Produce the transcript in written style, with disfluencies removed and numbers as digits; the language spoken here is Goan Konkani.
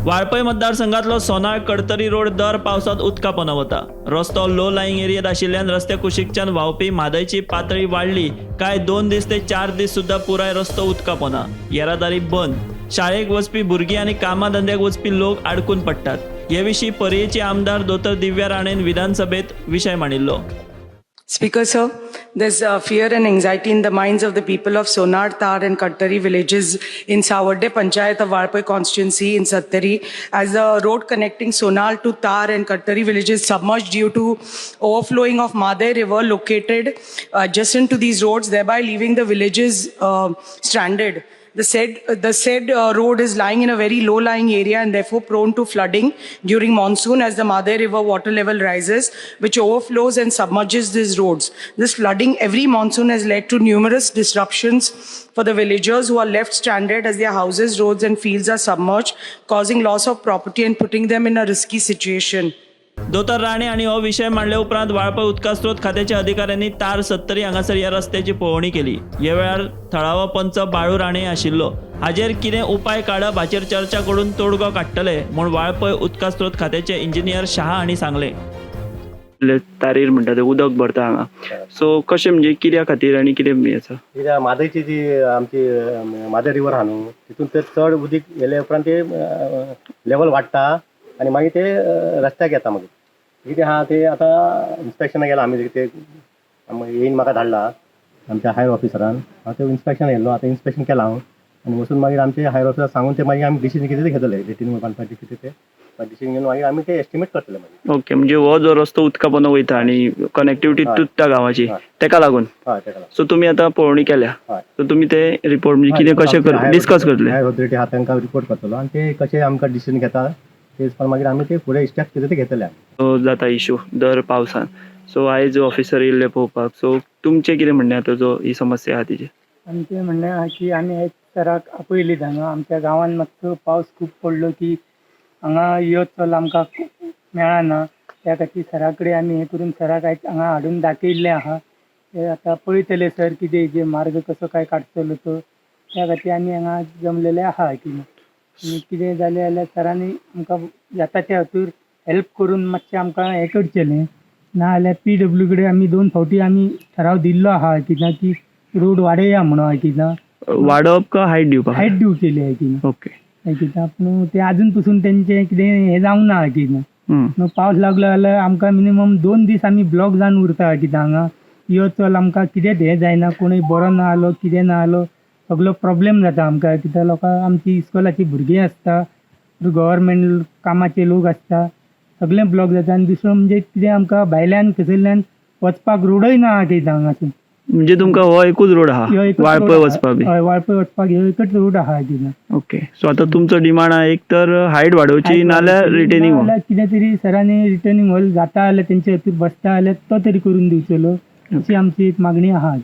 वाळपय मतदारसंघातलो सोनाळ कडतरी रोड दर पावसात उदका पोंदा वता. रस्तो लो लाईंग एरियेत आशिल्ल्यान रस्त्या कुशीकच्यान व्हांवपी म्हादयची पातळी वाडली काय 2 दीस ते 4 दीस सुद्धा पुराय रस्तो उदका पोंदा. येरादारी बंद. शाळेक वचपी भुरगीं आनी कामा धंद्याक वचपी लोक आडकून पडटात. हे विशीं पर्येची आमदार दोतोर दिव्या राणेन विधानसभेत विशय मांडिल्लो. Speaker, sir, there's fear and anxiety in the minds of the people of Sonar, Tar and Kattari villages in Sawarde Panchayat of Valpoi constituency in Sattari as the road connecting Sonar to Tar and Kattari villages submerged due to overflowing of Madai River located adjacent to these roads, thereby leaving the villages stranded. The said road is lying in a very low-lying area and therefore prone to flooding during monsoon as the Madai River water level rises, which overflows and submerges these roads. This flooding every monsoon has led to numerous disruptions for the villagers who are left stranded as their houses, roads, and fields are submerged, causing loss of property and putting them in a risky situation. दोतोर राणे हांणी हो विशय मांडले उपरांत वाळपय उदका स्रोत खात्याच्या अधिकाऱ्यांनी तार सत्तरी हांगासर ह्या रस्त्याची पळोवणी केली. ह्या वेळार थळावो पंच बाळू राणे आशिल्लो. हाजेर कितें उपाय काडप हाचेर चर्चा करून तोडगो काडटले म्हूण वाळपय उदका स्रोत खात्याचे इंजिनियर शहा हांणी सांगलें. तारीर म्हणटा ते उदक भरता हांगा, सो कशें म्हणजे कित्या खातीर आनी कितें आसा? कित्याक म्हादयची जी आमची म्हादय रिवर आहा न्हू, तितून ते चड उदीक येयले उपरांत ते लेवल वाडटा आनी मागीर ते रस्त्याक येता. मागीर कितें आहा ते आतां इन्स्पेक्शनाक गेला आमी. ते येयन म्हाका धाडला आमच्या हायर ऑफिसरान. हांव ते इन्स्पेक्शन येयल्लो. आतां इन्स्पेक्शन केलां हांव आनी वचून मागीर आमचे हायर ऑफिसर सांगून ते मागीर आमी डिसिजन कितें ते घेतले, रिटेनिंग बांदपाचें कितें ते डिसिजन घेवन मागीर आमी ते एस्टिमेट करतले मागीर. ओके, म्हणजे हो जो रस्तो उदका पोंदा वयता आनी कनेक्टिविटी तुटता गांवाची, तेका लागून? हय, तेका लागून. सो तुमी आतां पळोवणी केल्या? हय. सो तुमी ते रिपोर्ट म्हणजे कितें कशें कर डिस्कस करतले? हायर ऑथॉरिटी आहा तांकां रिपोर्ट करतलो आनी ते कशें आमकां डिसिजन घेता ते हिसपान मागीर आमी ते फुडें स्टेप कितें ते घेतले आमी. सो जाता इशू दर पावसान. सो आयज ऑफिसर येयल्ले पळोवपाक, सो तुमचें कितें म्हणणें आतां जो ही समस्या आहा तिची? आमचें म्हणणें आहा की आमी आयज सराक आपयली हांगा. आमच्या गांवांत मातसो पावस खूब पडलो की हांगा यो चल आमकां मेळना. त्या खातीर सरा कडेन आमी हें करून सराक आयज हांगा हाडून दाखयल्लें आहा. ते आतां पळयतले सर कितें जे मार्ग कसो काय काडटलो तो. त्या खातीर आमी हांगा जमलेले आहा की आनी कितें जालें जाल्यार सरांनी आमकां जाता त्या हातूर हेल्प करून मातशें आमकां हें करचेलें. ना जाल्यार पीडब्ल्यू कडेन आमी 2 फावटी आमी ठराव दिल्लो आहा कित्याक की रोड वाडया म्हणून कित्याक. वाडोवप का हायट दिवपाक? हायट दिवचेली आहे की कित्याक पूण ते आजून पसून तेंचें कितें हें जावंक ना कितें. न्हू पावस लागलो जाल्यार आमकां मिनिमम 2 दीस आमी ब्लॉक जावन उरता कित्याक. हांगा यो चल आमकां कितेंच हें जायना. कोणूय बरो ना आलो, कितें ना आलो, सगलो प्रॉब्लेम जाता आमकां. कित्याक लोकांक आमची इस्कोलाची भुरगीं आसता, गव्हर्मेंट कामाचे लोक आसता, सगळें ब्लॉक जाता. आनी दुसरो म्हणजे कितें आमकां भायल्यान खंयसरल्यान वचपाक रोडय ना कितें हांगासून. म्हणजे तुमकां हो एकूच रोड आहा ह्यो एकूच वाळपय रोड आहा. वचपाक बी? हय, वाळपय वचपाक ह्यो एकच रोड आहा कितें. ओके, सो आतां तुमचो डिमांड आहा एक तर हायट वाडोवची नाल्यार रिटेनिंग वॉल. नाल्यार कितें तरी सरांनी रिटर्निंग वॉल जाता जाल्यार तेंचे हातूंत बसता जाल्यार तो तरी करून दिवचेलो अशी आमची एक मागणी आहा.